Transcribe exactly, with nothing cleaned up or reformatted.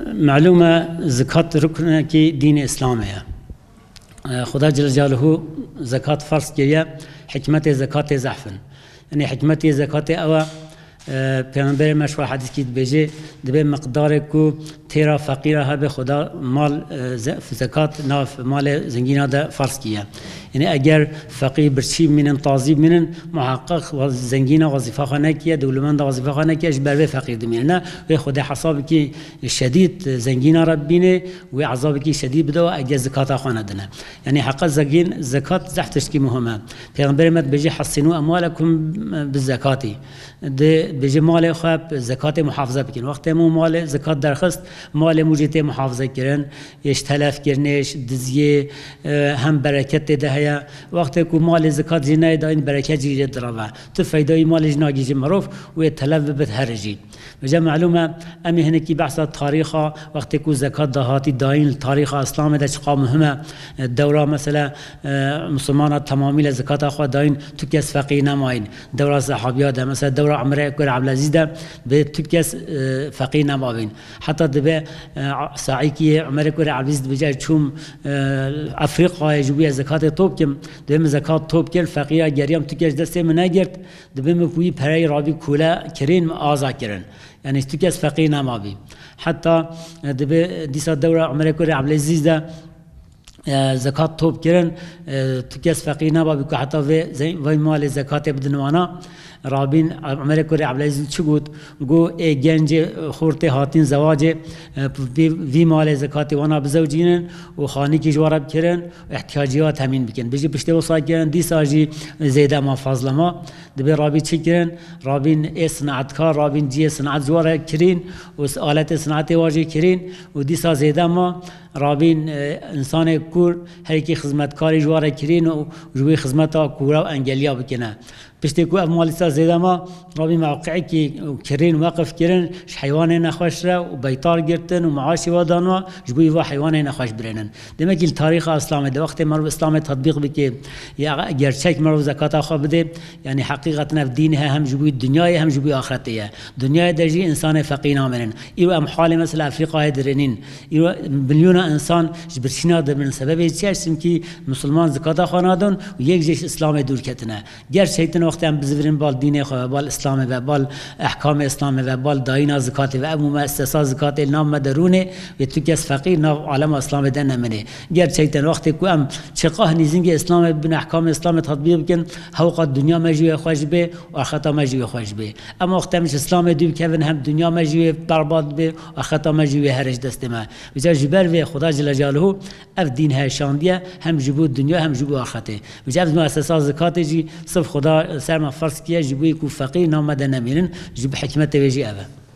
Melûm e, zikat ruknekî dînê Îslamê ye. E, Xuda Celle Celaluhu zekat ferz kiriye, hikmetê zekatê zehf in. Yanî hikmetê zekatê ew e, e, Pêxemberê me ji xwe hedîskî dibêje, dibê miqdarê ku têra feqîra hebe Xuda mal, e, ze-, zekat nav malê zengîna de ferz kiriye. Yanî eger feqîr birçî bimînin, tazî bimînin, muheqeq wa-, zengîna wezîfa xwe nekiye, dewlemenda wezîfa xwe nekiye, ji ber vê feqîr dimîne. Ne, wê Xwedê hesabekî şedîd zengîna re bibîne, wê ezabekî şedîd bide û eger zekata xwe nedine. Yanî heqa zengîn, zekat zehf tiştkî muhim e. Pêxemberê me dibêje, "Hesînû emwalekum bi zekatî." Dibêje, "Malê xwe bi zekatê muhafaza bikin." Wextê me malê zekat derxist, malê me jî tê muhafaza kirin, ê ji telef kirinê, ji diziyê, e, hem bereket tê de heye. Wextê ku malê zekat jî nayê dayîn, bereket jî jê direve. Tu feydayî malê jî nagihîje mirov, wê telef bibit here jî. Vêca melûm e, em ê hinekî behsa tarîxa, wextê ku zekat dahatî dayîn, li tarîxa Îslamê de çiqa muhim e. E, dewra mesela, e, Misilmana temamî le zekata xwe dayîn, tu kes feqîr nemayîn. Dewra sehabiya de, mesela dewra Umerê Kurê Ebdilezîz de bi tu kes, e, feqîr nemabîn. Heta dibe, e, saîkî Umerê Kurê Ebdilezîz dibêje, "Çûm, e, Efrîqayê ji wî ye zekatê top kim." Dibê min zekat top kir, feqîra geriyam, tu kes destê min negirt. Dibê min ku wî pereyê rabî kule kirîn, min aza kirin. Yanî tu kes feqîr nemabî. Heta, e, dibê dîsa dewra Umerê Kurê Ebdilezîz de, e, zekat top kirin, e, tu kes feqîr nebabî ku heta vê ze-, vê malê zekatê bidin wana. Rabîn Umerê Kurê Ebdilezîz çi got? Got, "Ê gencê xortê hatîn zewacê, e, vî, vî malê zekatê wana bizewcînin û xanîkî ji we re bikirin û ihtiyaciya temîn bikin." Bijî piştê wisa kirin, dîsa jî zêde ma, fazla ma. Dibê rabî çi kirin? Rabîn ê sinetkar, rabîn cihê sinet ji we re kirîn û s-, aletê sinetê wa jî kirîn û dîsa zêde ma. Rabîn, e, însanê kûr, herkî xizmetkarî ji we re kirîn û ji wî xizmeta kûra û engeliya bikine. Piştê ku ev mal dîsa zêde ma, rabîn mewqeyekî kirîn, weqf kirin, ji heywanê nexweş re û beytar girtin û meaşê we dan we, ji bo wî va heywanê nexweş birênin. Demek ki li tarîxa Îslamê de, wextê merov Îslamê tetbîq bike, ya gerçek merov zekata xwe bide, yanî heqîqeten ev dîn he, hem ji bo dinyayê hem ji bo axretê ye. Dinyayê de jî însanê feqîr namênin. Îro em halê mesela Efrîqayê dirênîn. Îro milyona însan ji birçîna dimrin. Sebebê çi ye? Çimkî misilman zekata xwe nadin û yek jê ji Îslamê dûr ketine. Gerçekten wextê em bizivirin bal dînê xwe ve, bal Îslamê ve, bal ehkamê Îslamê ve, bal dayîna zikatê ve, ev muessesa zikatê li nav me de rûnê, wê tu kes feqîr nav alema Îslamê de nemine. Gerçekten wextê ku em çiqah nîzîngê Îslamê bibin, ehkamê Îslamê tetbîq bikin, hewqa dinya me jî wê xweş bê û axireta me jî wê xweş bê. Em wextê em ji Îslamê dûr bikevin, hem dinya me jî wê berbat bê û axireta me jî wê here ji destê me. Vêca ji ber vê Xuda Celle Celaluhu ev dîn he şandiye, hem ji bo dinya hem ji bo axirtê. Vêca ev muessesa zikatê jî sirf Xuda ser me ferz kiye, ji bo ku feqîr nav me de nemînin, ji bo hikmetê wê jî ev e.